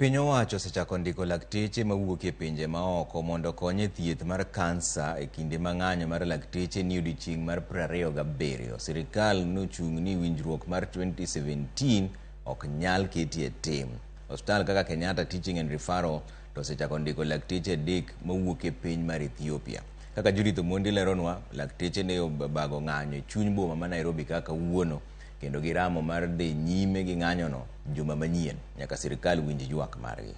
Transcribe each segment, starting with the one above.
Piny owacho osechako ndiko lakteche mawuok e pinje maoko mondo okony e thieth mar kansa e kinde ma ng'anyo mar lakteche ni odiochieng' mar 27. Sirikal nochung' ni winjruok mar 2017 ok nyal ketie tim. Osiptal kaka Kenyatta Teaching and Referral to osechako ndiko lakteche 3 mawuok e piny mar Ethiopia. Kaka Judith Omondi leronwa, lakteche ne obago ng'anyo e chuny boma ma Nairobi kaka kawuono kendo giramo mar dhi nyime gi ng'anyono juma manyien nyaka sirikal winj ywak margi.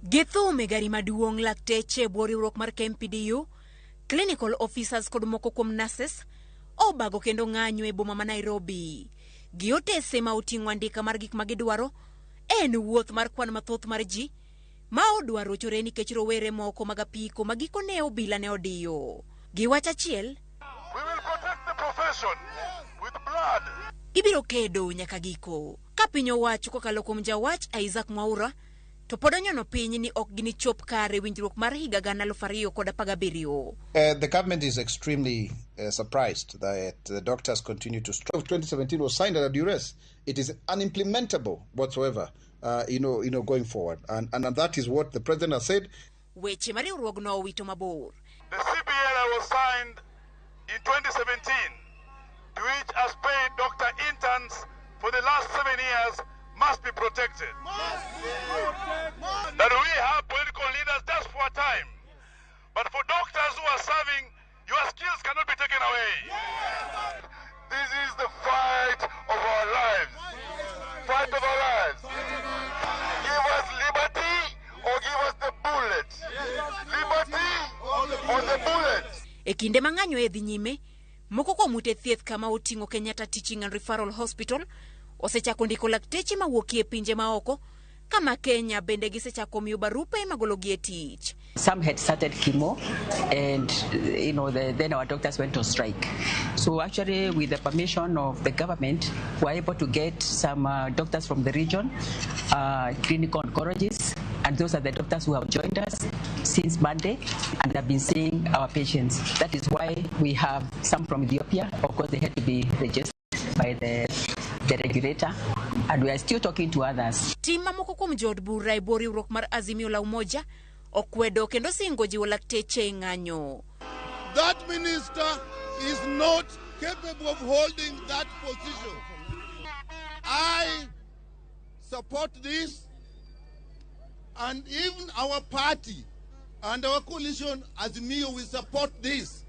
Gi thum e gari maduong', lakteche e bwo riwruok mar KMPDU, clinical officers kod moko kuom nurses obago kendo ng'anyo e boma ma Nairobi. Gi otese ma oting'o andika mar gik ma gidwaro en wuoth mar kwan mathoth mar ji ma odwa rochore nikech rowere moko mag apiko ma gikone obila ne odiyo. Gi wach achiel, We will protect the profession with blood. Gibiro kedo nyaka giko. Ka piny owacho kokalo kuom jawach Isaac Mwaura to pod onyono piny ni ok ginichop kare winjruok mar higa 2017. The government is extremely surprised that the doctors continue to strike. 2017 was signed under duress. It is unimplementable whatsoever, going forward. And that is what the president has said. Weche ma riwruogno owito mabor. The CBA was signed in 2017, to which has paid doctor interns for the last 7 years must be protected. That we have political leaders just for a time. But for doctors who are serving, your skills cannot be taken away. This is the fight of our lives. Fight of our lives. Give us liberty or give us the bullet. Liberty or the bullet. E kinde ma ng'anyo e dhi nyime, moko kuom ute thieth kama oting'o Kenyatta Teaching and Referral Hospital osechako ndiko lakteche mawuok e pinje maoko kama Kenya bende gisechako miyo barupe magologi e tich. Some had started chemo, and then our doctors went on strike. So actually, with the permission of the government, we were able to get some doctors from the region, clinical oncologists, and those are the doctors who have joined us since Monday and have been seeing our patients. That is why we have some from Ethiopia. Of course, they had to be registered by the regulator, and we are still talking to others. Tim mamoko kuom jood bura e bwo riwruok mar Azimio la Umoja okwedo kendo singo jiwo lakteche e ng'anyo. That minister is not capable of holding that position. I support this, and even our party and our coalition, Azimio, will support this.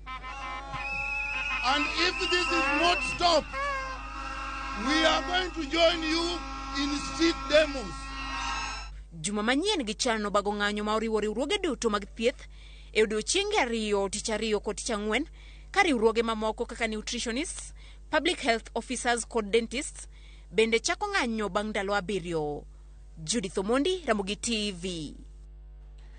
And if this is not stopped, we are going to join you in street demos. Juma manyien gichano bago ng'anyo ma oriwo riwruoge duto mag thieth e odiechienge 2, tich ariyo kod tich ang'wen, ka riwruoge mamoko kaka nutritionists, public health officers kod dentists bende chako ng'anyo bang' ndalo 7. Judith Omondi, Ramogi TV.